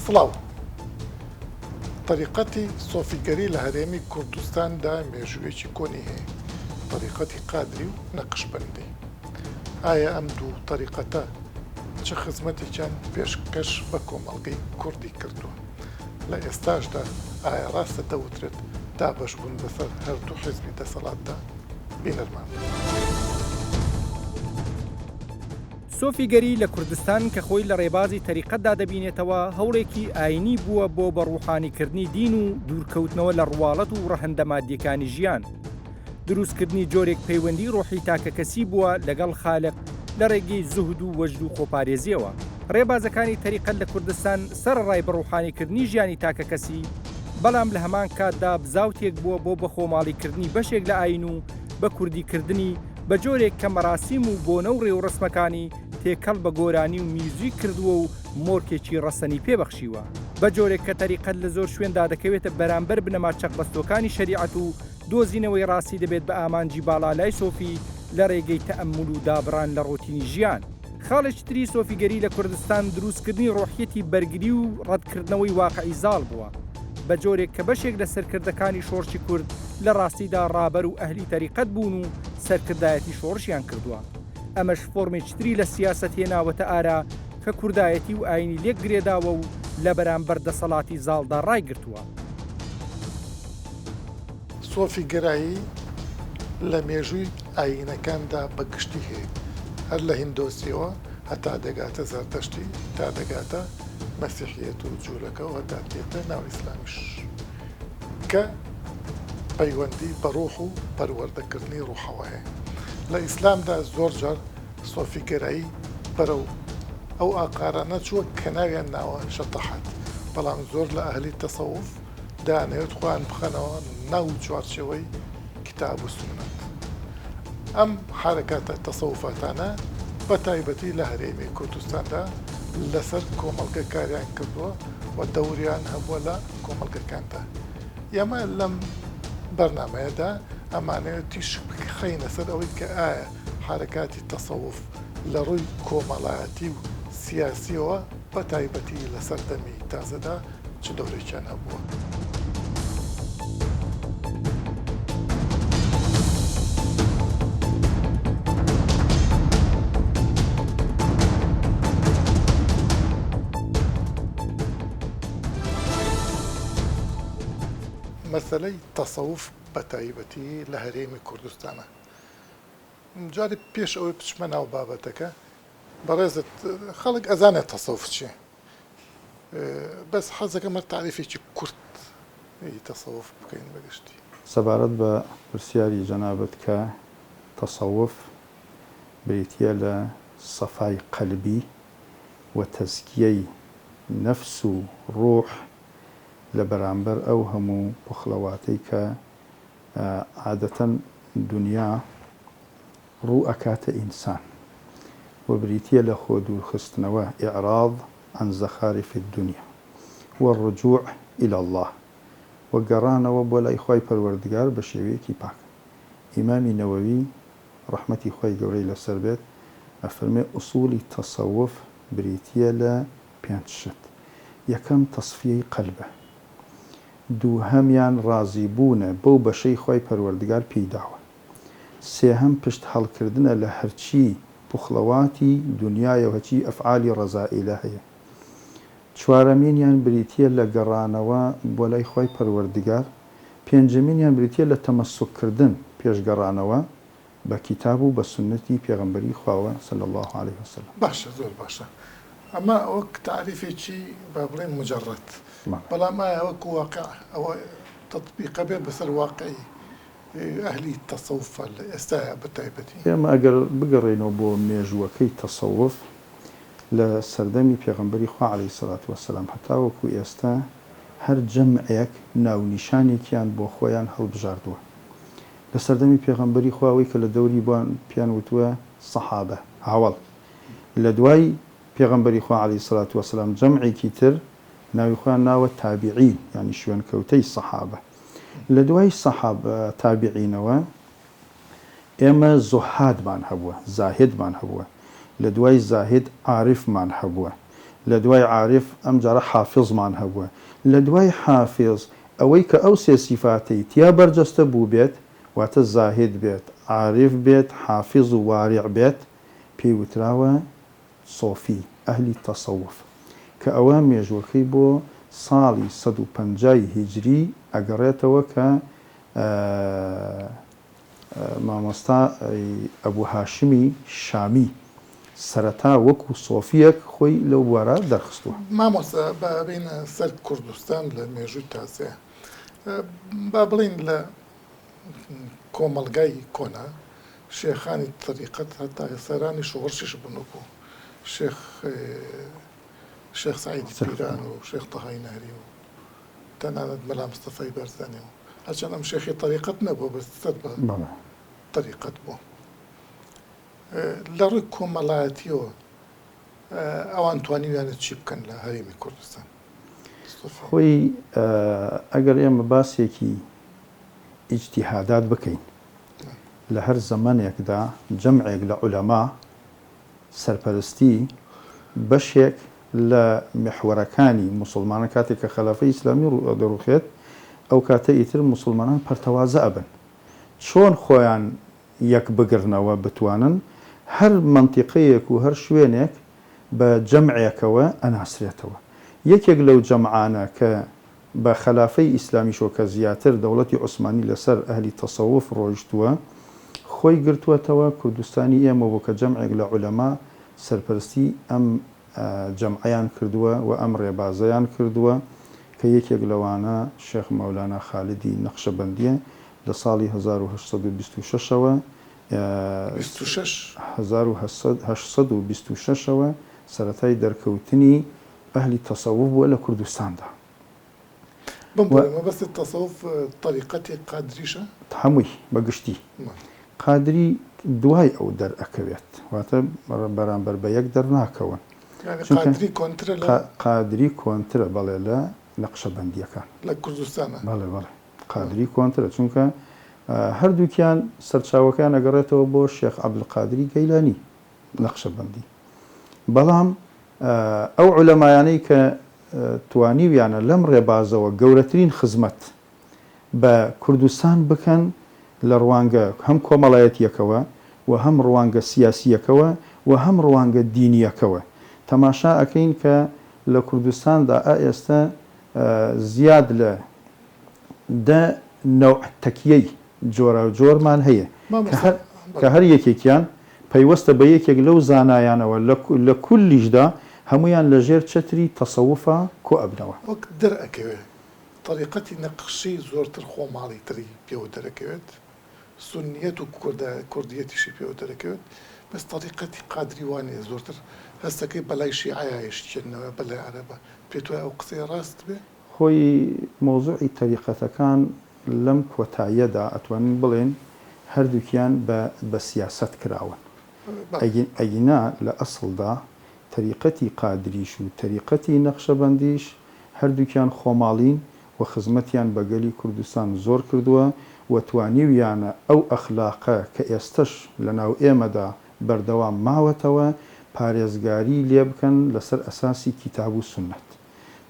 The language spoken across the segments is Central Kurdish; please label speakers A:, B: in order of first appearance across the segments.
A: سڵاو. تەریقەتی سۆفیگەری لە هەرێمی کوردستاندا مێژوویەکی کۆنی هەیە، تەریقەتی قادری و نەقشبەندی. ئایا ئەم دوو تەریقەتە چ خزمەتێکیان پێشکەش بە کۆمەڵگەی کوردی کردووە؟ لە ئێستاشدا ئایا ڕاستە دەوترێت دابەشبوون بەسەر هەردوو حیزبی دەسەڵاتدا؟ بینەرمان بن.
B: سۆفیگەری لە کوردستان کە خۆی لە ڕێبازی تەریقەتدا دەبینێتەوە، هەوڵێکی ئایینی بووە بۆ بە ڕووحانیکردنی دین و دوورکەوتنەوە لە ڕواڵەت و ڕەهەندە مادییەکانی ژیان. دروستکردنی جۆرێک پەیوەندی ڕۆحی تاکەکەسی بووە لەگەڵ خالق لە ڕێگەی زوهد و وەجد و خۆپارێزییەوە. ڕێبازەکانی تەریقەت لە کوردستان سەرەڕای بەڕوحانیکردنی ژیانی تاکەکەسی، بەڵام لە هەمان کاتدا بزاوتێک بووە بۆ بەخۆماڵیکردنی بەشێک لە ئایین و بە کوردیکردنی بە جۆرێک کە مەراسیم و بۆنە و ڕێوڕەسمەکانی تێکەڵ بە گۆرانی و میوزیک کردووە و مۆرکێکی ڕەسەنی پێ بەخشیوە. بە جۆرێک کە تەریقەت لە زۆر شوێندا دەکەوێتە بەرامبەر بنەما چەقبەستووەکانی شەریعەت و دۆزینەوەی ڕاستی دەبێت بە ئامانجی باڵا لای سۆفی لە ڕێگەی تەئەممول و دابڕان لە ڕۆتینی ژیان. خاڵێکی تری سۆفیگەری لە کوردستان دروستکردنی ڕۆحیەتی بەرگری و ڕەتکردنەوەی واقعی زاڵ بووە، بە جۆرێک کە بەشێک لە سەرکردەکانی شۆڕشی کورد لە ڕاستیدا ڕابەر و ئەهلی تەریقەت بوون و سەرکردایەتی شۆڕشیان کردووە. ئەمەش فۆرمێکی تری لە سیاسەت هێناوەتە ئارا کە کوردایەتی و ئایینی لێک گرێداوە و لە بەرامبەر دەسەڵاتی زاڵدا ڕایگرتووە.
A: سۆفیگەرایی لە مێژووی ئایینەکاندا بە گشتی هەیە، هەر لە هیندۆسییەوە هەتا دەگاتە زەردەشتی، تا دەگاتە مەسیحییەت و جوولەکە و هەتا دێتە ناو ئیسلامیش کە پەیوەندی بە ڕوح و پەروەردەکردنی ڕوحەوە هەیە. لە ئیسلامدا زۆر جار سۆفیگەرایی بەرەو ئەو ئاقارانە چووە کە ناویان ناوە شەتەحەت، بەڵام زۆر لە ئەهلی تەسەوف دەیانەوێت خۆیان بخەنەوە ناو چوارچێوەی کیتاب و سوننەت. ئەم حەرەکاتە تەسەوفاتانە بە تایبەتی لە هەرێمی کوردستاندا لەسەر کۆمەڵگە کاریان کردووە و دەوریان هەبووە لە کۆمەڵگەکاندا. ئێمە لەم بەرنامەیەدا ئەمانەوێت تیشک بخەینە سەر ئەوەی کە ئایا حەرەکاتی تەسەوف لە ڕووی کۆمەڵایەتی و سیاسییەوە بە تایبەتی لە سەردەمی تازەدا چ دەورێکیان هەبووە؟ مەسەلەی تەسەوف بە تایبەتی لە هەرێمی کوردستانا. جارێ پێش ئەوەی بچمە ناو بابەتەکە بەڕێزت خەڵک ئەزانێت تەسەوف چیە بەس حەزەکەم هەر تاریفێکی کورت ی تەسەوف بکەین بە گشتی.
C: سەبارەت بە پرسیاری جەنابت کە تەسەوف بریتیە لە سەفای قەلبی و تەزکیەی نەفس و ڕوح لە بەرامبەر ئەو هەموو پوخلەواتەی کە عادەتەن دونیا ڕوو ئەکاتە ئینسان و بریتیە لە خۆ دوورخستنەوە، اعراض عن زخارف الدنیا و الرجوع الی اللە، و گەڕانەوە بۆ لای خوای پەروەردگار بە شێوەیەکی پاک. ئیمامی نەوەوی ڕەحمەتی خوای گەورەی لەسەر بێت ئەفەرموێ ئوسوڵی تەسەوف بریتیە لە پێنج شت، یەکەم تەسفیەی قەلبە، دووهەمیان ڕازیبوونە بەو بەشەی خوای پەروەردگار پێی داوە. سێهەم پشت هەڵکردنە لە هەرچی پوخڵەواتی دونیایە و هەرچی ئەفعالی ڕەزائیلە هەیە. چوارەمینیان بریتییە لە گەڕانەوە بۆ لای خوای پەروەردگار. پێنجەمینیان بریتییە لە تەمەسوک کردن پێش گەڕانەوە بە کیتاب و بە سوننەتی پێغەمبەری خواوە صلی اللە علیه وسلم.
A: باشە زۆر باشە ئەمە وەک تاریفێکی با بڵێین موجەڕەد بەڵام ئایا وەکو واقع ئەوە تەتبیقە بێت بەسەر واقعی ئەهلی تەسەوفە لە ئێستایا بە تایبەتی؟
C: ئێمە ئەگەر بگەڕێینەوە بۆ مێژووەکەی تەسەوف لە سەردەمی پێغەمبەری خوا علیە سەلات وەسەلام هەتاوەکو ئێستا هەر جەمعێک ناونیشانێکیان بۆ خۆیان هەڵبژاردووە لە سەردەمی پێغەمبەری خوا ئەوەی کە لە دەوری بوان پێیان وتووە سەحابە، هاوەڵ. لە دوای پێغەمبەری خوا علیە سەلات وەسەلام جەمعێکی تر ناوی خۆیان ناوە تابعین یانی شوێنکەوتەی سەحابە. لە دوای سەحابە تابعینەوە ئێمە زوهادمان هەبووە، زاهدمان هەبووە. لە دوای زاهد عارفمان هەبووە. لە دوای عارف ئەمجارە حافیزمان هەبووە. لە دوای حافیز ئەوەی کە ئەو سێ سیفاتەی تیا بەرجەستە بووبێت، واتە زاهید بێت، عارف بێت، حافیز و وارع بێت، پێی وتراوە سۆفی، ئەهلی تەسەوف، کە ئەوە مێژووەکەی بۆ ساڵی 150 ی هیجری ئەگەڕێتەوە کە مامۆستا ئەبو هاشمی شامی سەرەتا وەکو سۆفییەک خۆی لەو بوارە دەرخستووە.
A: مامۆستا با بێینە سەر کوردستان لە مێژووی تازەیا با بڵێین لە کۆمەڵگای کۆنا شێخانی تەریقەت هەتا سەرانی شۆڕشیش بوون وەکو شێخ شێخ سەعیدی پیران و شێخ تەهای نەهری و تەنانەت مەلا مستەفای بارزانی و هەرچەند ئەم شێخی تەریقەت نەبووە بەس سەر بە تەریقەت بووە لە ڕووی کۆمەڵایەتیەوە ئەوان توانیویانە چی بکەن لە هەرێمی کوردستان؟
C: خۆی ئەگەر ئێمە باسێکی ئیجتیهادات بکەین لە هەر زەمەنێکدا جەمعێک لە عولەما سەرپەرستی بەشێک لە میحوەرەکانی موسڵمانان کاتێک کە خەلافەی ئیسلامی دەڕوخێت ئەو کاتە ئیتر موسڵمانان پەرتەوازە ئەبن چۆن خۆیان یەک بگرنەوە بتوانن هەر مەنتیقەیەک و هەر شوێنێک بە جەمعێکەوە ئەناسرێتەوە یەکێک لەو جەمعانە کە بە خەلافەی ئیسلامیشەوە کە زیاتر دەوڵەتی عوسمانی لەسەر ئەهلی تەسەوف ڕۆیشتووە خۆی گرتووەتەوە، کوردستانی ئێمە بوو کە جەمعێک لە عولەما سەرپەرستی ئەم جەمعەیان کردووە و ئەم ڕێبازەیان کردووە کە یەکێک لەوانە شێخ مەولانا خالیدی نەقشەبەندییە لە ساڵی 1826 ەوە
A: 26.
C: 1826 ەوە سەرەتای دەرکەوتنی ئەهلی تەسەوف بووە لە کوردستاندا.
A: بمبورە مەبەستت تەسەوف تەریقەتی قادریشە؟
C: هەمووی بە گشتی. قادری دوای ئەو دەرئەکەوێت واتە بەرامبەر بە یەک دەرناکەون.
A: یانی قادری کۆنترە لە؟
C: قادری کۆنترە بەڵێ لە نەقشەبەندییەکان.
A: لە کوردستانا؟
C: بەڵێ بەڵێ قادری کۆنترە چونکە هەردووکیان سەرچاوەکەیان ئەگەڕێتەوە بۆ شێخ عەبدولقادری گەیلانی. نەقشەبەندی. بەڵام ئەو عولەمایانەی کە توانیویانە لەم ڕێبازەوە گەورەترین خزمەت بە کوردستان بکەن لە ڕوانگە هەم کۆمەڵایەتییەکەوە و هەم ڕوانگە سیاسییەکەوە و هەم ڕوانگە دینییەکەوە تەماشا ئەکەین کە لە کوردستاندا ئا ئێستە زیاد لە دە نەوع تەکیەی جۆراوجۆرمان هەیە کە هەر یەکێکیان پەیوەستە بە یەکێک لەو زانایانەوە لە کولیشدا هەموویان لە ژێر چەتری تەسەوفا کۆئەبنەوە.
A: وەک دەرئەکەوێ تەریقەتی نەقشی زۆرتر خۆماڵیتری پێوە دەرەکەوێت، سوننیەت و کوردیەتیشی پێوە دەرەکەوێت، بەس تەریقەتی قادری وا نیە، زۆرتر هەستەکەی بەلای شیعەیا ئەیشکێننەوە بەلای عەرەبا، پێت وایە ئەو قسەیە ڕاست بێ؟
C: خۆی مەوزوعی تەریقەتەکان لەم کۆتاییەدا ئەتوانین بڵێین هەردووکیان بە بە سیاسەت کراون. ئەگینا لە ئەسڵدا تەریقەتی قادریش و تەریقەتی نەقشەبەندیش هەردووکیان خۆماڵین و خزمەتیان بە گەلی کوردستان زۆر کردووە و توانیویانە ئەو ئەخلاقە کە ئێستەش لە ناو ئێمەدا بەردەوام ماوەتەوە پارێزگاری لێبکەن لەسەر ئەساسی کیتاب و سوننەت.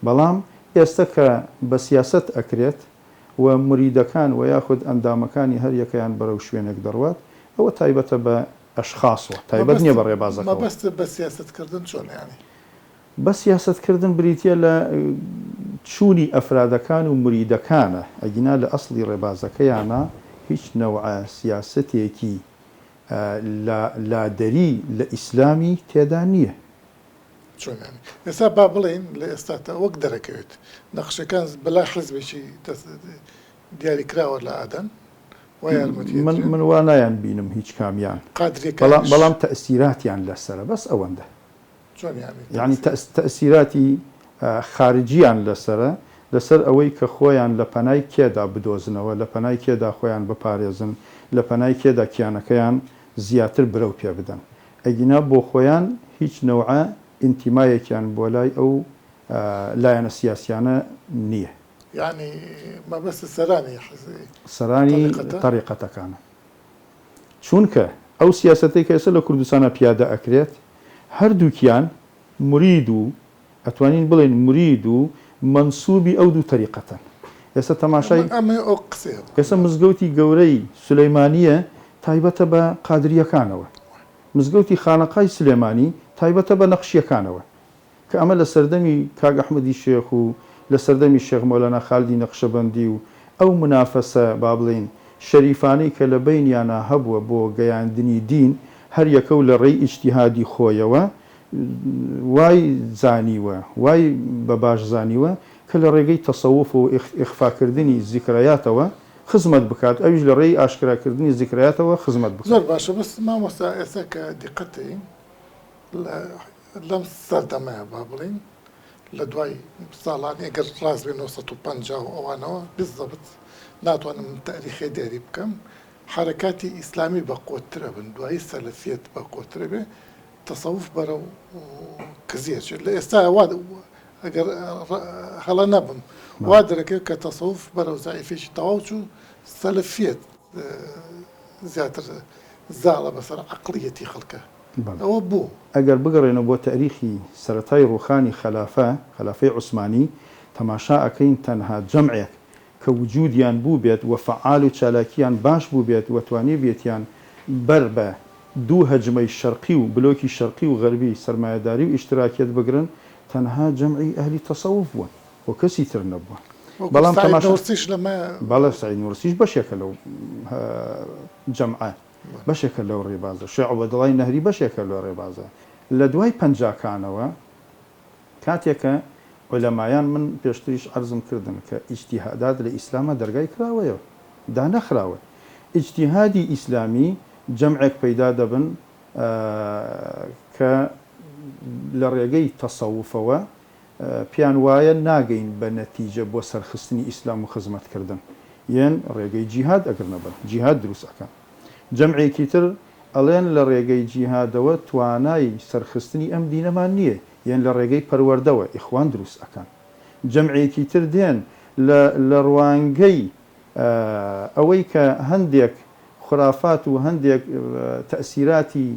C: بەڵام ئێستە کە بە سیاسەت ئەکرێت و مریدەکان وە یاخود ئەندامەکانی هەر یەکەیان بەرەو شوێنێک دەڕوات ئەوە تایبەتە بە ئەشخاسەوە تایبەت نیە بە ڕێبازەکەوە.
A: مەبەستت بە سیاسەت کردن چۆنە یانی؟
C: بە سیاسەت کردن بریتیە لە چوونی ئەفرادەکان و مریدەکانە ئەگینا لە ئەسڵی ڕێبازەکەیانا هیچ نەوعە سیاسەتێکی لادەری لە ئیسلامی تێدا نیە.
A: چۆن یانی؟ ئێستا با بڵێین لە ئێستاتا وەک دەرەکەوێت نەخشەکان بەلای حزبێکی دیاریکراوە لە ئادەن وا یارمەتی
C: من
A: ئەدرێن؟
C: من وا نایان بینم هیچ کامیان بەڵام
A: قادریەکانیش
C: بەڵام تەئسیراتیان لەسەرە بەس ئەوەندە.
A: چۆن یانی
C: یانی
A: تەئسیرات؟
C: تەئسیراتی خارجیان لەسەرە لەسەر ئەوەی کە خۆیان لە پەنای کێدا بدۆزنەوە لە پەنای کێدا خۆیان بپارێزن لە پەنای کێدا کیانەکەیان زیاتر برەو پێ بدەن ئەگینا بۆخۆیان هیچ نەوعە ئینتیمایەکیان بۆ لای ئەو لایەنە سیاسیانە نییە.
A: یانی مەبەستت سەرانی حزبی
C: سەرانی
A: تەریقەتە؟
C: تەریقەتەکانە. چونکە ئەو سیاسەتەی کە ئێستا لە کوردستانا پیادە ئەکرێت هەردووکیان مورید و ئەتوانین بڵێین مورید و مەنسوبی ئەو دوو تەریقەتەن. ئێستا تەماشای.
A: ئەمە ئەو قسەیە بوو.
C: ئێستا مزگەوتی گەورەی سولەیمانییە تایبەتە بە قادرییەکانەوە. مزگەوتی خانەقای سلێمانی تایبەتە بە نەقشییەکانەوە. کە ئەمە لە سەردەمی کاک ئەحمەدی شێخ و لە سەردەمی شێخ مەولانا خالدی نەقشەبەندی و ئەو مونافەسە با بڵێین شەریفانەی کە لە بەینیانا هەبووە بۆ گەیاندنی دین هەر یەکە و لە ڕێی ئیجتیهادی خۆیەوە وای زانیوە وای بە باش زانیوە کە لە ڕێگەی تەسەوف و ئیخفاکردنی زیکرەیاتەوە خزمەت بکات ئەویش لە ڕێی ئاشکراکردنی زیکرەیاتەوە خزمەت بکات.
A: زۆر باشە بەس مامۆستا ئێستا کە دیقەت دەین لە لەم سەردەمەیا با بڵێین لە دوای ساڵانی ئەگەر ڕاست بێ 950 و ئەوانەوە بالضبط ناتوانم تاریخێ دیاری بکەم حەرەکاتی ئیسلامی بە قوتترە بن دوایی سەلەفیەت بە قوتترە بێ تەسەوف بەرەو کزی ئەچێت لە ئێستا وا ئەگەر هەڵە نەبم وا دەرەکەوێت کە تەسەوف بەرەو زەعیفێکی تەواو چوو سەلەفیەت زیاتر زاڵە بەسەر عەقڵیەتی خەڵکە ئەوە بۆ؟
C: ئەگەر بگەڕێنەوە بۆ تەئریخی سەرەتای ڕووخانی خەلافە، خەلافەی عوسمانی، تەماشا ئەکەین تەنها جەمعێک کە وجودیان بووبێت و فەعال و چالاکیان باش بووبێت و توانیبێتیان بەر بە دوو هەجمەی شەرقی و بلۆکی شەرقی و غەربی سەرمایەداری و ئیشتراکیەت بگرن تەنها جەمعی ئەهلی تەسەوف بوون و کەسی تر نەبووە.
A: وەکو
C: بەڵام
A: سەعید
C: تەماشا
A: نوورسیش لەمە.
C: بەڵێ سەعید نوورسیش بەشێکە لەو جەمعە. بەشێکە لەو ڕێبازە. شێخ عوبەدوڵای نەهری بەشێکە لۆ ڕێبازە. لە دوای پەنجاکانەوە کاتێک کە عولەمایان من پێشتریش عەرزم کردن کە ئیجتیهادات لە ئیسلاما دەرگای کراوەیە و دانەخراوە. ئیجتیهادی ئیسلامی جەمعێک پەیدا دەبن کە لە ڕێگەی تەسەوفەوە پێیان وایە ناگەین بە نەتیجە بۆ سەرخستنی ئیسلام و خزمەت کردن یێن ڕێگەی جیهاد ئەگرنە بەر جیهاد دروست ئەکەن جەمعێکی تر ئەڵێن لە ڕێگەی جیهادەوە توانای سەرخستنی ئەم دینەمان نییە یێن لە ڕێگەی پەروەردەوە ئیخوان دروست ئەکەن جەمعێکی تر دێن لە لە ڕوانگەی ئەوەی کە هەندێک خورافات و هەندێک تەئسیراتی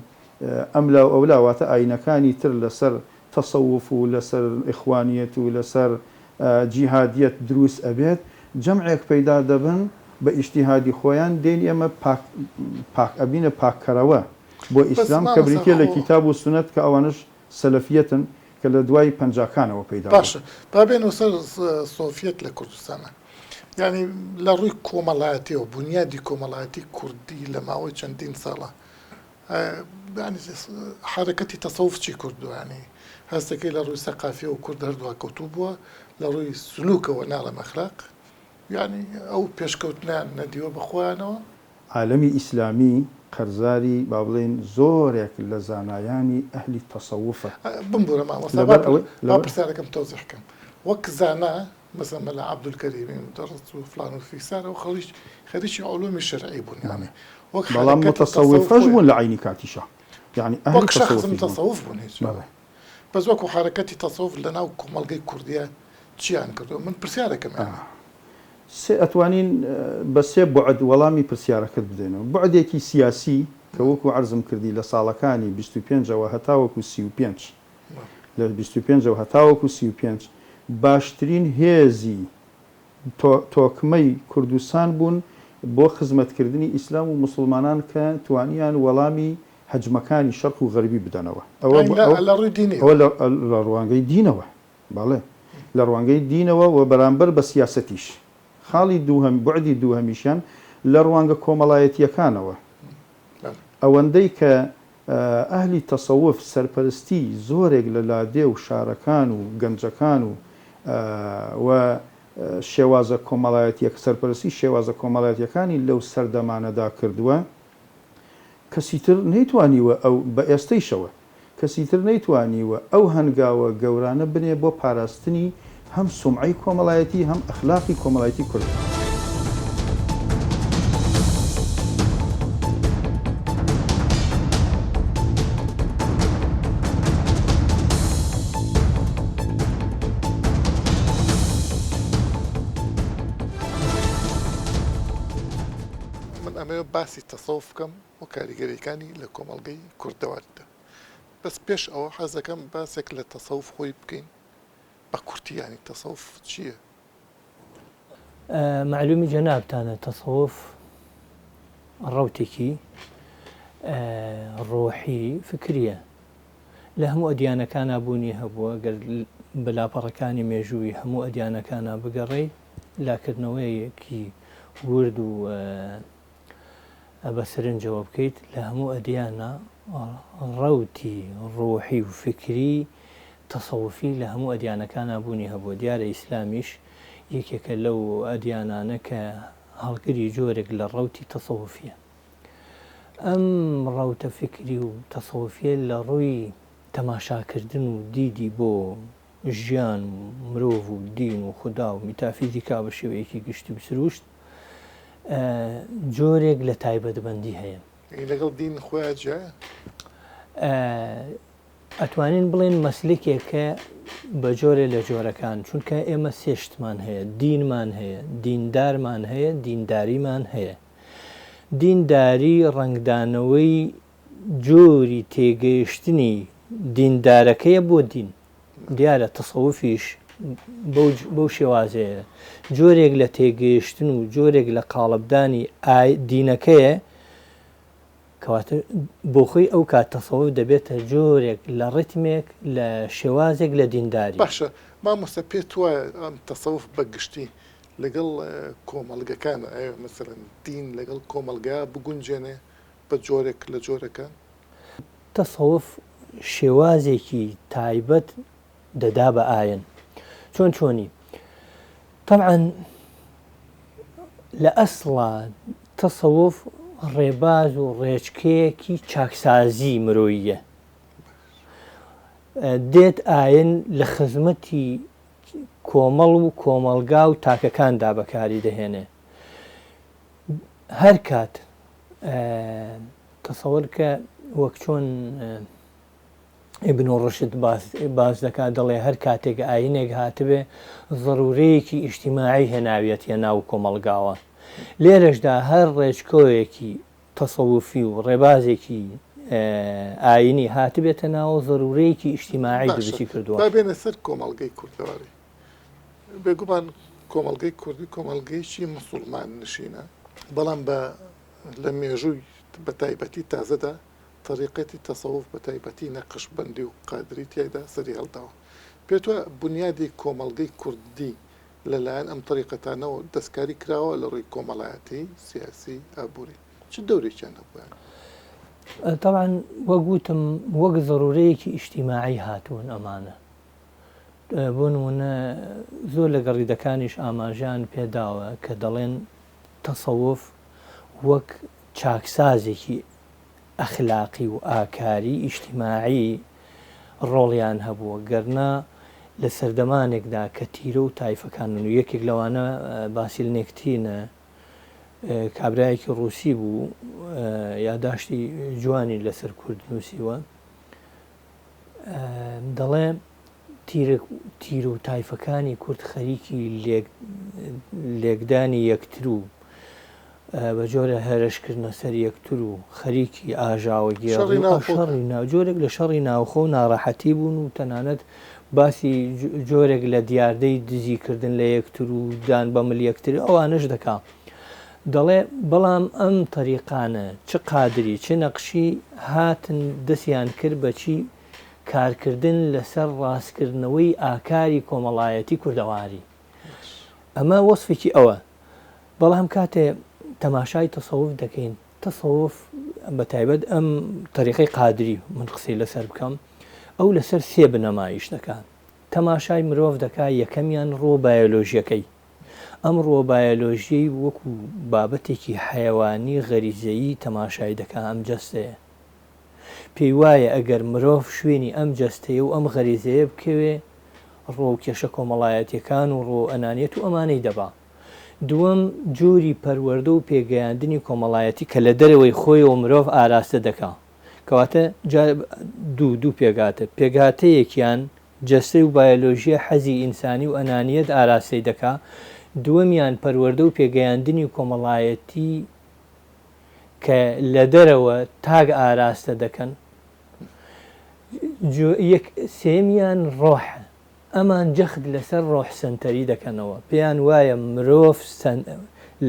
C: ئەملا و ئەولا واتە ئاینەکانی تر لەسەر تەسەوف و لەسەر ئیخوانیەت و لەسەر جیهادیەت دروست ئەبێت جەمعێک پەیدا دەبن بە ئیجتیهادی خۆیان دێن ئێمە پاک پاک ئەبینە پاککەرەوە بۆ
A: بەس
C: ئیسلام کە
A: مامۆستا
C: بریتیە لە
A: خۆ
C: کیتاب و سوننەت کە ئەوانەش سەلەفیەتن کە لە دوای پەنجاکانەوە پەیدا بوون.
A: باشە با بێینەوە سەر سۆفیەت لە کوردستانا یانی لە ڕووی کۆمەڵایەتیەوە بونیادی کۆمەڵایەتی کوردی لە ماوەی چەندین ساڵە یانی حەرەکەتی تەسەوف چی کردووە یانی هەستەکەی لە ڕووی سەقافیەوە کورد هەر دواکەوتوو بووە لە ڕووی سلوکەوە ناڵێم ئەخلاق یانی ئەو پێشکەوتنیان نەدیوە بە خۆیانەوە.
C: عالەمی ئیسلامی قەرزاری با بڵێین زۆرێک لە زانایانی ئەهلی تەسەوفە.
A: بمبورە مامۆستا
C: لەبەر ئەوەی
A: با
C: لەبەر.
A: پرسیارەکەم تەوزیح کەم وەک زانا مەسەلەن مەلا عەبدولکەریمی مودەڕس و فڵان و فیسار ئەو خەڵیش خەریکی علومی شەرعی بوون یانی وەک
C: بەڵام
A: حەرەکەتی تەسەوف
C: متەسەوفەش
A: خۆیان
C: بوون لە عەینی کاتیشا یانی ئەهلی
A: وەک شەخس
C: تەسەوفیش بوون.
A: متەسەوف بوون هیچ
C: بەڵێ.
A: بەس وەکو حەرەکەتی تەسەوف لەناو کۆمەڵگەی کوردیا چیان کردووە من پرسیارەکەم یانی.
C: سێ ئەتوانین بە سێ بوعد وەڵامی پرسیارەکەت بدەینەوە. بوعدێکی سیاسی کە وەکو عەرزم کردی لە ساڵەکانی 25 ەوە هەتاوەکو 35 لە 25 ەوە هەتاوەکو 35 باشترین هێزی تۆکمەی کوردستان بوون بۆ خزمەتکردنی ئیسلام و موسڵمانان کە توانیان وەڵامی هەجمەکانی شەرق و غەربی بدەنەوە. ئەوە
A: لە ڕووی دینیەوە.
C: ئەوە لە ڕوانگەی دینەوە. بەڵێ لە ڕوانگەی دینەوە و بەرامبەر بە سیاسەتیش. خاڵی دووهەم، بوعدی دووهەمیشیان لە ڕوانگە کۆمەڵایەتییەکانەوە. ئەوەندەی کە ئەهلی تەسەوف سەرپەرستی زۆرێک لە لادێ و شارەکان و گەنجەکان و و شێوازە کۆمەڵایەتیە سەرپەرستی شێوازە کۆمەڵایەتیەکانی لەو سەردەمانەدا کردووە کەسی تر نەیتوانیوە ئەو بە ئێستەیشەوە کەسی تر نەیتوانیوە ئەو هەنگاوە گەورانە بنێ بۆ پاراستنی هەم سومعەی کۆمەڵایەتی هەم ئەخلاقی کۆمەڵایەتی کورد.
A: من ئەمەوێ باسی تەسەوف بکەم و کاریگەریەکانی لە کۆمەڵگەی کوردەواریدا. بەس پێش ئەوە حەز دەکەم باسێک لە تەسەوف خۆی بکەین. بە کورتی یانی تەسەوف چییە؟
D: مەعلومی جەنابتانە تەسەوف ڕەوتێکی ڕۆحی فکریە لە هەموو ئەدیانەکانا بوونی هەبووە گەر بە لاپەڕەکانی مێژووی هەموو ئەدیانەکانا بگەڕێی لاکردنەوەیەکی ورد و بە سرنجەوە بکەیت لە هەموو ئەدیانە ڕەوتی ڕۆحی و فکری تەسەوفی لە هەموو ئەدیانەکانا بوونی هەبووە دیارە ئیسلامیش یەکێکە لەو ئەدیانانە کە هەڵگری جۆرێک لە ڕەوتی تەسەوفیە ئەم ڕەوتە فیکری و تەسەوفیە لە ڕووی تەماشاکردن و دیدی بۆ ژیان و مرۆڤ و دین و خودا و میتافیزیکا بە شێوەیەکی گشتی و سروشت جۆرێک لە تایبەتمەندی هەیە.
A: یانی لەگەڵ دین خۆیا جیایە؟
D: ئەتوانین بڵێین مەسلکێکە بە جۆرێ لە جۆرەکان، چونکە ئێمە سێ شتمان هەیە، دینمان هەیە، دیندارمان هەیە، دینداریمان هەیە. دینداری ڕەنگدانەوەی جۆری تێگەیشتنی دیندارەکەیە بۆ دین. دیارە تەسەوفیش بەو شێوازەیە، جۆرێک لە تێگەیشتن و جۆرێک لە قاڵبدانی دینەکەیە، کەواتە بۆخۆی ئەو کات تەسەوف دەبێتە جۆرێک لە ڕیتمێک لە شێوازێک لە دینداری.
A: باشە مامۆستا پێت وایە ئەم تەسەوف بە گشتی لەگەڵ کۆمەڵگەکان ئەیە مەسەلەن دین لەگەڵ کۆمەڵگا بگونجێنێ بە جۆرێک لە جۆرەکان؟
D: تەسەوف شێوازێکی تایبەت دەدا بە ئاین چۆن چۆنی؟ تەبعەن لە ئەسڵا تەسەوف ڕێباز و ڕێچکەیەکی چاکسازی مرۆییە دێت ئاین لە خزمەتی کۆمەڵ و کۆمەڵگا و تاکەکاندا بەکاری دەهێنێ هەر کات تەسەوەر کە وەک چۆن ئیبن ڕشد باس دەکات دەڵێ هەر کاتێک ئاینێک هاتبێ زەرورەیەکی ئیجتیماعی هێناویەتیە ناو کۆمەڵگاوە لێرەشدا هەر ڕێچکۆیەکی تەسەوفی و ڕێبازێکی ئاینی هاتبێتە ناوە زەرورەیەکی ئیجتیماعی دروستی کردووە.
A: با بێنە سەر کۆمەڵگەی کوردەواری. بێگومان کۆمەڵگەی کوردی کۆمەڵگەیەکی موسوڵمان نشینە، بەڵام بە لە مێژووی بە تایبەتی تازەدا تەریقەتی تەسەوف بە تایبەتی نەقشبەندی و قادری تیایدا سەری هەڵداوە. پێت وایە بونیادی کۆمەڵگەی کوردی لە لایەن ئەم تەریقەتانەوە دەستکاری کراوە لە ڕووی کۆمەڵایەتی، سیاسی، ئابووری؟ چ دەورێکیان هەبووە یان؟
D: تەبعەن وەک وتم وەک زەرورەیەکی ئیجتیماعی هاتوون ئەمانە. بۆ نموونە زۆر لە گەڕیدەکانیش ئاماژەیان پێ داوە کە دەڵێن تەسەوف وەک چاکسازێکی ئەخلاقی و ئاکاری ئیجتیماعی ڕۆڵیان هەبووە، گەرنا لە سەردەمانێکدا کە تیرە و تایفەکان و یەکێک لەوانە باسیل نێکتینە کابرایەکی ڕووسی بوو یاداشتی جوانی لەسەر کورد نووسیوە دەڵێ تیرە و تایفەکانی کورد خەریکی لێکدانی یەکتر و بە جۆرە هێرشکردنە سەر یەکتر و خەریکی ئاژاوەگێڕی و شەڕی ناو جۆرێک لە شەڕی ناوخۆ و ناڕەحەتی بوون و تەنانەت باسی جۆرێک لە دیاردەی دزیکردن لە یەکتر و دان بە مل یەکتر ئەوانەش دەکا. دەڵێ بەڵام ئەم تەریقانە چ قادری چ نەقشی هاتن دەستیان کرد بە چی کارکردن لەسەر ڕاستکردنەوەی ئاکاری کۆمەڵایەتی کوردەواری. ئەمە وەسفێکی ئەوە. بەڵام کاتێ تەماشای تەسەوف دەکەین، تەسەوف بە تایبەت ئەم تەریقەی قادری من قسەی لەسەر بکەم، ئەو لەسەر سێ بنەما ئیش دەکا. تەماشای مرۆڤ دەکا، یەکەمیان ڕووە بایۆلۆژییەکەی. ئەم ڕووە بایۆلۆژییەی وەکو بابەتێکی حەیەوانی غەریزەیی تەماشای دەکا ئەم جەستەیە. پێی وایە ئەگەر مرۆڤ شوێنی ئەم جەستەیە و ئەم غەریزەیە بکەوێ ڕووەو کێشە کۆمەڵایەتیەکان و ڕووەو ئەنانیەت و ئەمانەی دەبا. دووەم، جۆری پەروەردە و پێگەیاندنی کۆمەڵایەتی کە لە دەرەوەی خۆیەوە مرۆڤ ئاراستە دەکا. کەواتە جا دوو دوو پێکهاتە، پێکهاتەیەکیان جەستەی و بایۆلۆژیە حەزی ئینسانی و ئەنانیەت ئاراستەی دەکا، دووەمیان پەروەردە و پێگەیاندنی کۆمەڵایەتی کە لە دەرەوە تاک ئاراستە دەکەن، یەک سێیەمیان ڕۆحە. ئەمان جەخت لەسەر ڕۆح سەنتەری دەکەنەوە، پێیان وایە مرۆڤ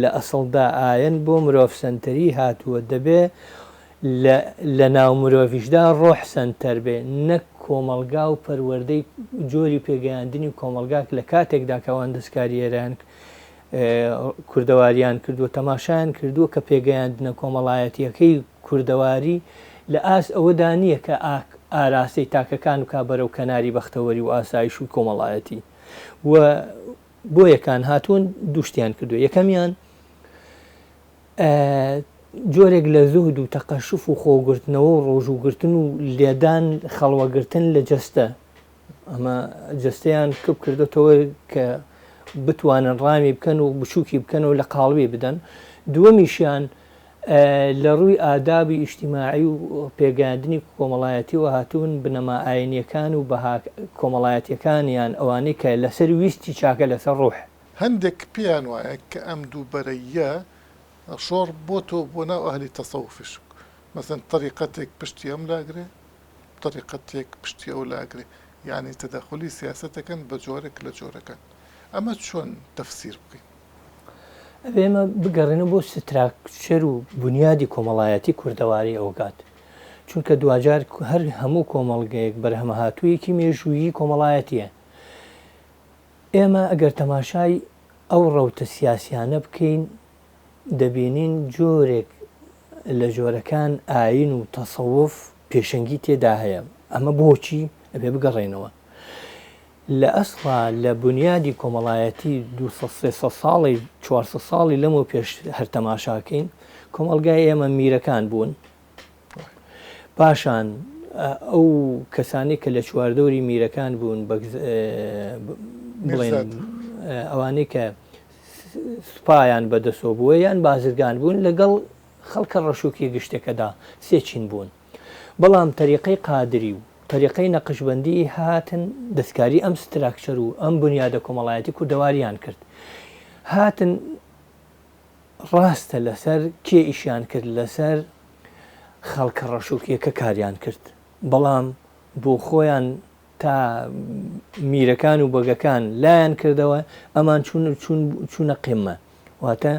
D: لە ئەسڵدا ئایەن بۆ مرۆڤ سەنتەری هاتووە، دەبێ لە لە ناو مرۆڤیشدا ڕۆح سەنتەر بێ نەک کۆمەڵگا و پەروەردەی جۆری پێگەیاندنی کۆمەڵگا لە کاتێکدا کە ئەوان دەستکاری ئێران کوردەواریان کردووە تەماشایان کردووە کە پێگەیاندنە کۆمەڵایەتیەکەی کوردەواری لە ئاست ئەوەدا نییە کە ئاراستەی تاکەکان بکا بەرەو کەناری بەختەوەری و ئاسایش و کۆمەڵایەتی و بۆیەکان هاتوون دووشتیان کردووە یەکەمیان جۆرێک لە زوهد و تەقەشوف و خۆگرتنەوە و ڕۆژووگرتن و لێدان خەڵوەگرتن لە جەستە ئەمە جەستەیان کپ کردوتەوە کە بتوانن ڕامی بکەن و بچووکی بکەن و لە قاڵبی بدەن دووەمیشیان لە ڕووی ئادابی ئیجتیماعی و پێگەیاندنی کۆمەڵایەتیەوە هاتوون بنەما ئاینیەکان و بەها کۆمەڵایەتیەکانیان ئەوانەی کە لەسەر ویستی چاکە لەسەر ڕوح.
A: هەندێک پێیان وایە کە ئەم دووبەرەییە شۆڕ بۆتەوە بۆ ناو ئەهلی تەسەوفیش، مەسەلەن تەریقەتێک پشتی ئەم لاگرێ، تەریقەتێک پشتی ئەو لاگرێ، یانی تەدەخولی سیاسەت دەکەن بە جۆرێک لە جۆرەکان. ئەمە چۆن تەفسیر بکەین؟
D: ئەبێ ئێمە بگەڕێنەوە بۆ ستراکچەر و بونیادی کۆمەڵایەتی کوردەواری ئەوکات، چونکە دواجار هەر هەموو کۆمەڵگەیەک بەرهەمهاتوویەکی مێژوویی کۆمەڵایەتییە. ئێمە ئەگەر تەماشای ئەو ڕەوتە سیاسیانە بکەین دەبینین جۆرێک لە جۆرەکان ئایین و تەسەوف پێشەنگی تێدا هەیە، ئەمە بۆچی؟ ئەبێ بگەڕێینەوە. لە ئەسڵا لە بونیادی کۆمەڵایەتی 200 300 ساڵی 400 ساڵی لەمەو پێش هەر تەماشاکەین کۆمەڵگای ئێمە میرەکان بوون پاشان ئەو کەسانی کە لە چواردەوری میرەکان بوون بڵێن ئەوانەی کە سوپایان بەدەسۆ بووە یان بازرگان بوون لەگەڵ خەڵکە ڕەشوکی گشتەکەدا سێچین بوون. بەڵام تەریقەی قادری و تەریقەی نەقشبەندی هاتن دەستکاری ئەم ستراکچەر و ئەم بونیادە کۆمەڵایەتی کوردەواریان کرد. هاتن ڕاستە لەسەر کێ ئیشیان کرد لەسەر خەڵکە ڕەشۆکیەکە کاریان کرد بەڵام بۆ خۆیان تا میرەکان و بەگەکان لایان کردەوە ئەمان چون چون چونە قیمە واتە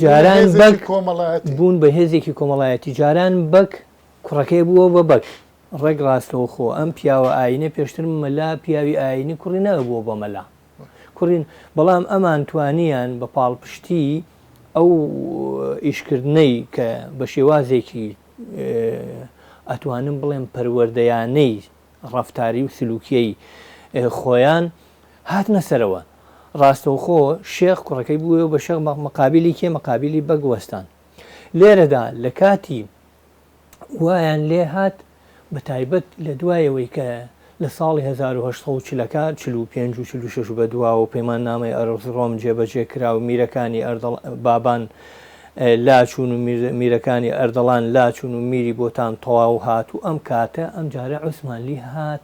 D: جاران بەگ بوون بە هێزێکی کۆمەڵایەتی جاران بەگ کوڕەکەی بووە بە بەگ ڕێک ڕاستەوخۆ ئەم پیاوە ئاینە پێشتر مەلا پیاوی ئاینی کوڕی نەبووە بە مەلا کوڕین بەڵام ئەمان توانیان بە پاڵپشتی ئەو ئیشکردنەی کە بە شێوازێکی ئەتوانم بڵێم پەروەردەیانەی ڕەفتاری و سلوکیەی خۆیان هاتنە سەرەوە ڕاستەوخۆ شێخ کوڕەکەی بووە بە شێخ مقابلی کێ مقابلی بەگ وەستان لێرەدا لە کاتی وایان لێ هات بە تایبەت لە دوایەوەی کە لە ساڵی 1840 ەکان 45 و 46 بە دواوە پەیماننامەی ئەرزڕۆم جێبەجێ کرا و میرەکانی ئەردەڵ بابان لاچوون و میرەکانی ئەردەڵان لاچوون و میری بۆتان تەواو هات و ئەم کاتە ئەم جارە عوسمانلی هات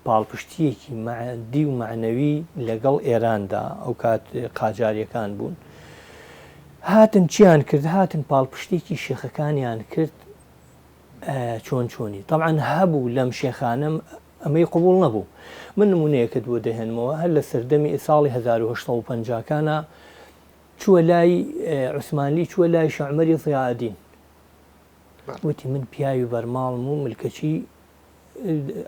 D: پاڵپشتییەکی مادی و مەعنەوی لەگەڵ ئێراندا، ئەو کات قاجارییەکان بوون، هاتن چیان کرد؟ هاتن پاڵپشتێکی شێخەکانیان کرد چۆن چۆنی تەبعەن هەبوو لەم شێخانەم ئەمەی قبوڵ نەبوو. من نمونەیەکت بۆ دەهێنمەوە هەر لە سەردەمی ساڵی 1850 کانا چووە لای عوسمانلی چووە لای شەعمەری ضیاءالدین وتی من پیاوی بەرماڵم و ملکەچی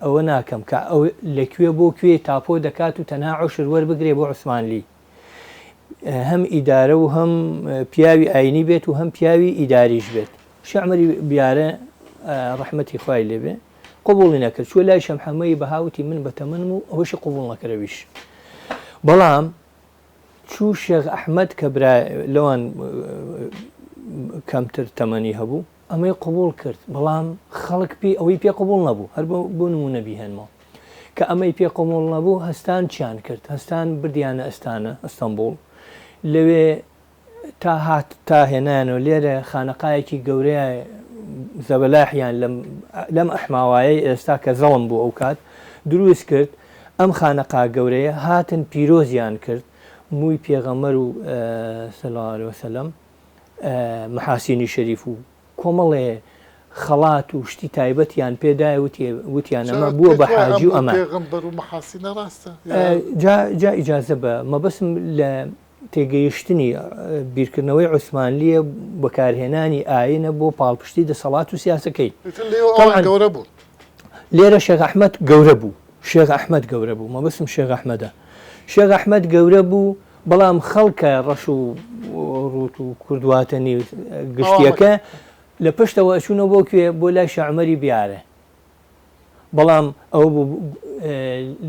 D: ئەوە ناکەم کە ئەو لە کوێ بۆ کوێ تاپۆ دەکات و تەنها عوشر وەربگرێ بۆ عوسمانلی هەم ئیدارە و هەم پیاوی ئاینی بێت و هەم پیاوی ئیداریش بێت شەعمەری بیارە ڕەحمەتی خوای لێبێ قبوڵی نەکرد چوە لای شەمحەمەی بەهاوتی من بەتەمەنم و ئەوەشی قبوڵ نەکرەویش بەڵام چوو شێخ ئەحمەد کە برا لەوان کەمتر تەمەنی هەبوو ئەمەی قبوڵ کرد بەڵام خەڵک پێی ئەوەی پێ قبوڵ نەبوو هەر بۆ نمونە بیهێنمەوە کە ئەمەی پێ قبوڵ نەبوو هەستان چیان کرد هەستان بردیانە ئەستانە ئەستەمبوڵ لەوێ تا هات تا هێنایانەوە لێرە خانەقایەکی گەورەیە زەبەلاحیان لەم لەم ئەحماوایەی ئێستا کە زەڵم بوو ئەو کات دروست کرد ئەم خانەقا گەورەیە هاتن پیرۆزیان کرد مووی پێغەمەر و صلی الله علیه وسلم محاسینی شەریف و کۆمەڵێ خەڵات و شتی تایبەتیان پێدایە وتی وتیان ئەمە بووە بە حاجی و ئەمە.
A: پێغەمبەر و مەحاسینە ڕاستە؟
D: جا جا ئیجازە بە مەبەستم لە تێگەیشتنی بیرکردنەوەی عوسمانلییە بەکارهێنانی ئاینە بۆ پاڵپشتی دەسەڵات و سیاسەکەی.
A: ئیتر لێوە ئەوان گەورە بوون.
D: لێرە شێخ ئەحمەد گەورە بوو. شێخ ئەحمەد گەورە بوو. مەبەستم شێخ ئەحمەدە. شێخ ئەحمەد گەورە بوو، بەڵام خەڵکە ڕەش و ڕووت و کوردواتەنی گشتییەکە لە پشتەوە ئەچوونەوە بۆ کوێ؟ بۆ لای شێخ عومەری بیارە. بەڵام ئەوە بوو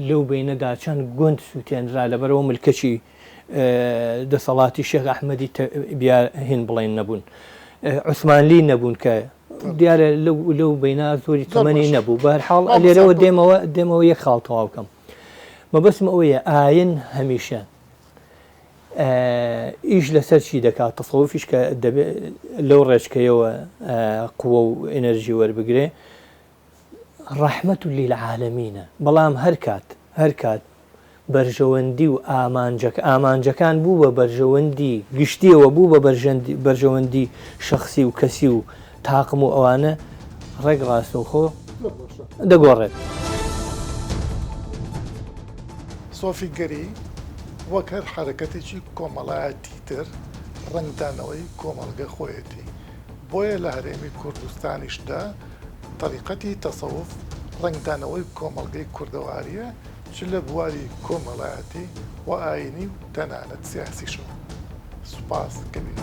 D: لەو بەینەدا چەند گوند سووتێنرا لەبەرئەوە ملکەچی دەسەڵاتی شێخ ئەحمەدی هین بڵێن نەبوون عوسمانلی نەبوون کە دیارە لەو بەینا زۆری تەمەنی نەبوو بەهەرحاڵ لێرەوە دێمەوە دێمەوە یەک خاڵ تەواو بکەم مەبەستم ئەوەیە ئاین هەمیشە ئیش لەسەر چی دەکات تەسەوفیش کە دەبێت لەو ڕێچکەیەوە قووە و ئەنەرژی وەربگرێ ڕەحمەت لیلعالەمینە بەڵام هەر کات هەر کات بەرژەوەندی و ئامانجەکە ئامانجەکان بوو بە بەرژەوەندی گشتیەوە بوو بە بەرژەوەندی شخصی و کەسی و تاقم و ئەوانە ڕێک ڕاستەوخۆ دەگۆڕێت.
A: سۆفیگەری وەک هەر حەرەکەتێکی کۆمەڵایەتی تر ڕەنگدانەوەی کۆمەڵگە خۆیەتی، بۆیە لە هەرێمی کوردستانیشدا تەریقەتی تەسەوف ڕەنگدانەوەی کۆمەڵگەی کوردەوارییە چ لە بواری کۆمەڵایەتی و ئایینی و تەنانەت سیاسیشەوە. سوپاس کە بینەر.